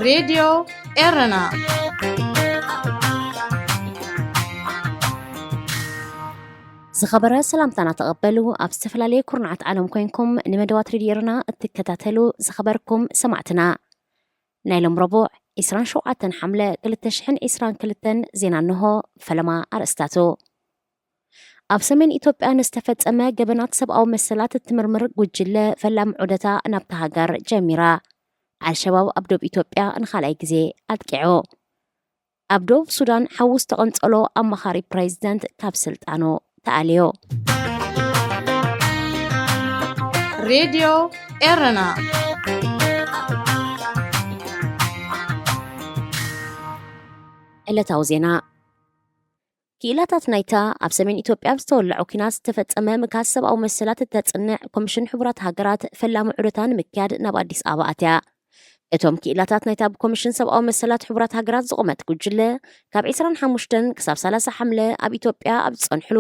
ሬድዮ ኤረና። ዝኸበረ ሰላምታና ተቐበሉ። ኣብ ዝተፈላለየ ኩርናዓት ዓለም ኮይንኩም ንመደባት ሬድዮ ኤረና እትከታተሉ ዝኸበርኩም ሰማዕትና፣ ናይ ሎም ረቡዕ ዕስራን ሸውዓተን ሓምለ ክልተ ሽሕን ዕስራን ክልተን ዜና እንሆ። ፈለማ ኣርእስታቱ። ኣብ ሰሜን ኢትዮጵያ ንዝተፈጸመ ገበናት ሰብኣዊ መሰላት እትምርምር ጉጅለ ፈላሚ ዑደታ ናብታ ሃገር ጀሚራ። ኣልሸባብ ኣብ ዶብ ኢትዮጵያ ንኻልኣይ ግዜ ኣጥቂዑ። ኣብ ዶብ ሱዳን ሓዊ ዝተቐንጸሎ ኣማኻሪ ፕሬዚደንት ካብ ስልጣኑ ተኣልዮ። ሬድዮ ኤረና። ዕለታዊ ዜና። ክኢላታት ናይታ ኣብ ሰሜን ኢትዮጵያ ኣብ ዝተወለዐ ኲናት ዝተፈጸመ ምካስ ሰብኣዊ መሰላት እተጽንዕ ኮሚሽን ሕቡራት ሃገራት ፈላሚ ዑደታ ንምክያድ ናብ ኣዲስ ኣበባ ኣትያ። እቶም ክኢላታት ናይታ ብኮሚሽን ሰብኣዊ መሰላት ሕቡራት ሃገራት ዝቖመት ጉጅለ ካብ ዕስራን ሓሙሽተን ክሳብ ሰላሳ ሓምለ ኣብ ኢትዮጵያ ኣብ ዝጸንሕሉ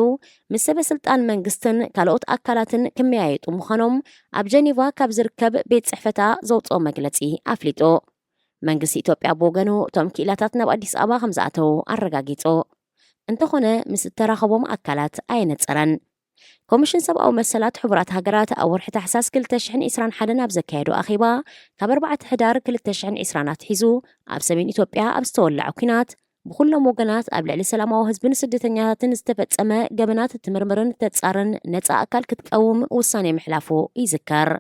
ምስ ሰበ ስልጣን መንግስትን ካልኦት ኣካላትን ክመያየጡ ምዃኖም ኣብ ጀኔቫ ካብ ዝርከብ ቤት ጽሕፈታ ዘውጽኦ መግለጺ ኣፍሊጡ። መንግስቲ ኢትዮጵያ ብወገኑ እቶም ክኢላታት ናብ ኣዲስ ኣበባ ከም ዝኣተዉ ኣረጋጊጹ። እንተኾነ ምስ እተራኸቦም ኣካላት ኣየነጸረን። ኮሚሽን ሰብኣዊ መሰላት ሕቡራት ሃገራት ኣብ ወርሒ ታሕሳስ ክልተ ሽሕን ዕስራን ሓደን ኣብ ዘካየዶ ኣኼባ ካብ ኣርባዕተ ሕዳር ክልተ ሽሕን ዕስራን ኣትሒዙ ኣብ ሰሜን ኢትዮጵያ ኣብ ዝተወለዐ ኲናት ብኹሎም ወገናት ኣብ ልዕሊ ሰላማዊ ህዝብን ስደተኛታትን ዝተፈጸመ ገበናት እትምርምርን እተጻርን ነጻ ኣካል ክትቀውም ውሳኔ ምሕላፉ ይዝከር።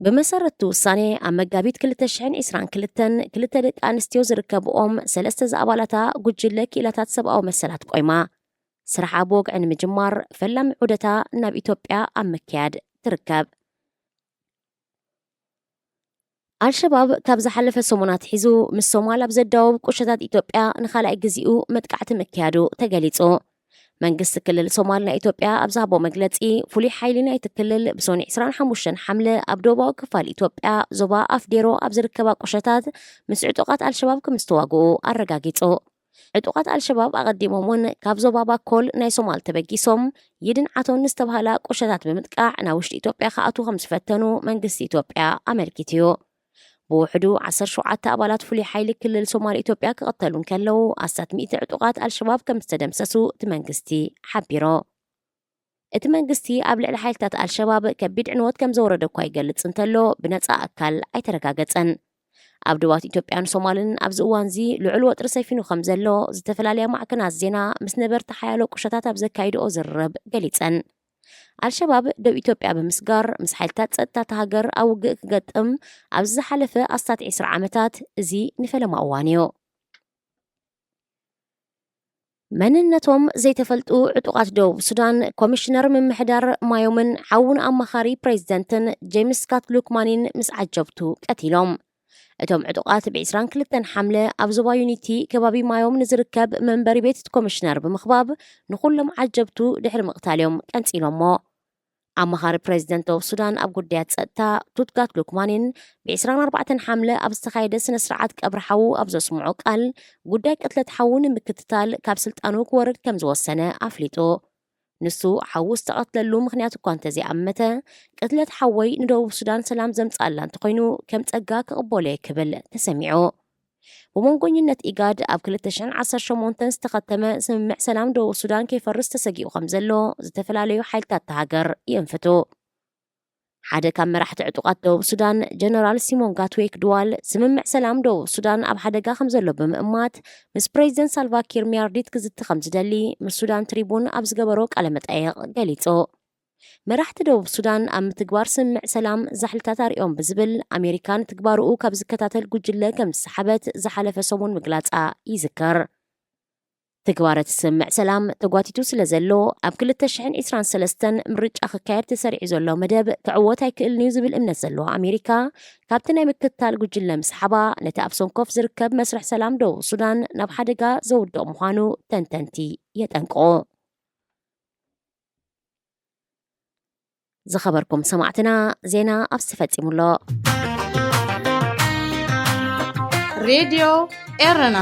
ብመሰረት እቲ ውሳኔ ኣብ መጋቢት ክልተ ሽሕን ዕስራን ክልተን ክልተ ደቂ ኣንስትዮ ዝርከብኦም ሰለስተ ዝኣባላታ ጉጅለ ክኢላታት ሰብኣዊ መሰላት ቆይማ። ስርሓ ብወግዒ ንምጅማር ፈላሚ ዑደታ ናብ ኢትዮጵያ ኣብ ምክያድ ትርከብ። ኣልሸባብ ካብ ዝሓለፈ ሰሙን ኣትሒዙ ምስ ሶማል ኣብ ዘዳወብ ቁሸታት ኢትዮጵያ ንኻልኣይ ግዜኡ መጥቃዕቲ ምክያዱ ተገሊጹ። መንግስቲ ክልል ሶማል ናይ ኢትዮጵያ ኣብ ዝሃቦ መግለጺ፣ ፍሉይ ሓይሊ ናይቲ ክልል ብሶኒ ዕስራን ሓሙሽተን ሓምለ ኣብ ደቡባዊ ክፋል ኢትዮጵያ ዞባ ኣፍዴሮ ኣብ ዝርከባ ቁሸታት ምስ ዕጡቓት ኣልሸባብ ከም ዝተዋግኡ ኣረጋጊጹ። ዕጡቓት ኣልሸባብ ኣቐዲሞም እውን ካብ ዞባ ባኮል ናይ ሶማል ተበጊሶም ይድን ዓቶን ዝተባህላ ቁሸታት ብምጥቃዕ ናብ ውሽጢ ኢትዮጵያ ክኣትዉ ከም ዝፈተኑ መንግስቲ ኢትዮጵያ ኣመልኪቱ እዩ። ብውሕዱ ዓሰርተ ሸውዓተ ኣባላት ፍሉይ ሓይሊ ክልል ሶማል ኢትዮጵያ ክቕተሉ እንከለዉ፣ ኣስታት ሚእቲ ዕጡቓት ኣልሸባብ ከም ዝተደምሰሱ እቲ መንግስቲ ሓቢሩ። እቲ መንግስቲ ኣብ ልዕሊ ሓይልታት ኣልሸባብ ከቢድ ዕንወት ከም ዘውረደ እኳ ይገልጽ እንተሎ፣ ብነጻ ኣካል ኣይተረጋገጸን። ኣብ ዶባት ኢትዮጵያን ሶማልን ኣብዚ እዋንዚ ልዑል ወጥሪ ሰፊኑ ከም ዘሎ ዝተፈላለያ ማዕከናት ዜና ምስ ነበርቲ ሓያሎ ቁሸታት ኣብ ዘካይድኦ ዝርርብ ገሊጸን። ኣልሸባብ ደቡብ ኢትዮጵያ ብምስጋር ምስ ሓይልታት ጸጥታ እታ ሃገር ኣብ ውግእ ክገጥም ኣብዚ ዝሓለፈ ኣስታት ዕስራ ዓመታት፣ እዚ ንፈለማ እዋን እዩ። መንነቶም ዘይተፈልጡ ዕጡቓት ደቡብ ሱዳን ኮሚሽነር ምምሕዳር ማዮምን ሓውን ኣማኻሪ ፕሬዚደንትን ጄምስ ስካት ሉክማኒን ምስ ዓጀብቱ ቀቲሎም። እቶም ዕጡቓት ብ ዕስራን ክልተን ሓምለ ኣብ ዞባ ዩኒቲ ከባቢ ማዮም ንዝርከብ መንበሪ ቤት እቲ ኮሚሽነር ብምኽባብ ንኹሎም ዓጀብቱ ድሕሪ ምቕታል እዮም ቀንጺሎሞ። ኣማኻሪ ፕሬዚደንት ደቡብ ሱዳን ኣብ ጉዳያት ጸጥታ ቱትጋት ሉክማኒን ብ ዕስራን ኣርባዕተን ሓምለ ኣብ ዝተኻየደ ስነ ስርዓት ቀብሪ ሓዉ ኣብ ዘስምዖ ቃል፣ ጉዳይ ቅትለት ሓዉ ንምክትታል ካብ ስልጣኑ ክወርድ ከም ዝወሰነ ኣፍሊጡ። ንሱ ሓዉ ዝተቐትለሉ ምኽንያት እኳ እንተዘይኣመተ፣ ቅትለት ሓወይ ንደቡብ ሱዳን ሰላም ዘምጽኣላ እንተኾይኑ ከም ጸጋ ክቕበሎ እየ ክብል ተሰሚዑ። ብመንጎኝነት ኢጋድ ኣብ ክልተ ሽሕን ዓሰርተ ሸሞንተን ዝተኸተመ ስምምዕ ሰላም ደቡብ ሱዳን ከይፈርስ ተሰጊኡ ከም ዘሎ ዝተፈላለዩ ሓይልታት እታ ሃገር ይእንፍቱ። ሓደ ካብ መራሕቲ ዕጡቓት ደቡብ ሱዳን ጀነራል ሲሞን ጋትዌክ ድዋል፣ ስምምዕ ሰላም ደቡብ ሱዳን ኣብ ሓደጋ ከም ዘሎ ብምእማት ምስ ፕሬዚደንት ሳልቫኪር ሚያርዲት ክዝቲ ከም ዝደሊ ምስ ሱዳን ትሪቡን ኣብ ዝገበሮ ቃለ መጠየቕ ገሊጹ። መራሕቲ ደቡብ ሱዳን ኣብ ምትግባር ስምምዕ ሰላም ዛሕልታት ኣርእዮም ብዝብል ኣሜሪካ ንትግባርኡ ካብ ዝከታተል ጉጅለ ከም ዝሰሓበት ዝሓለፈ ሰሙን ምግላጻ ይዝከር። ትግባር እቲ ስምምዕ ሰላም ተጓቲቱ ስለ ዘሎ፣ ኣብ ክልተ ሽሕን ዕስራን ሰለስተን ምርጫ ክካየድ ተሰሪዑ ዘሎ መደብ ክዕወት ኣይክእልን እዩ ዝብል እምነት ዘለዋ ኣሜሪካ፣ ካብቲ ናይ ምክትታል ጉጅለ ምስሓባ ነቲ ኣብ ሰንኮፍ ዝርከብ መስርሕ ሰላም ደቡብ ሱዳን ናብ ሓደጋ ዘውድቕ ምዃኑ ተንተንቲ የጠንቅቑ። ዝኸበርኩም ሰማዕትና፣ ዜና ኣብዚ ተፈጺሙ ኣሎ። ሬድዮ ኤረና።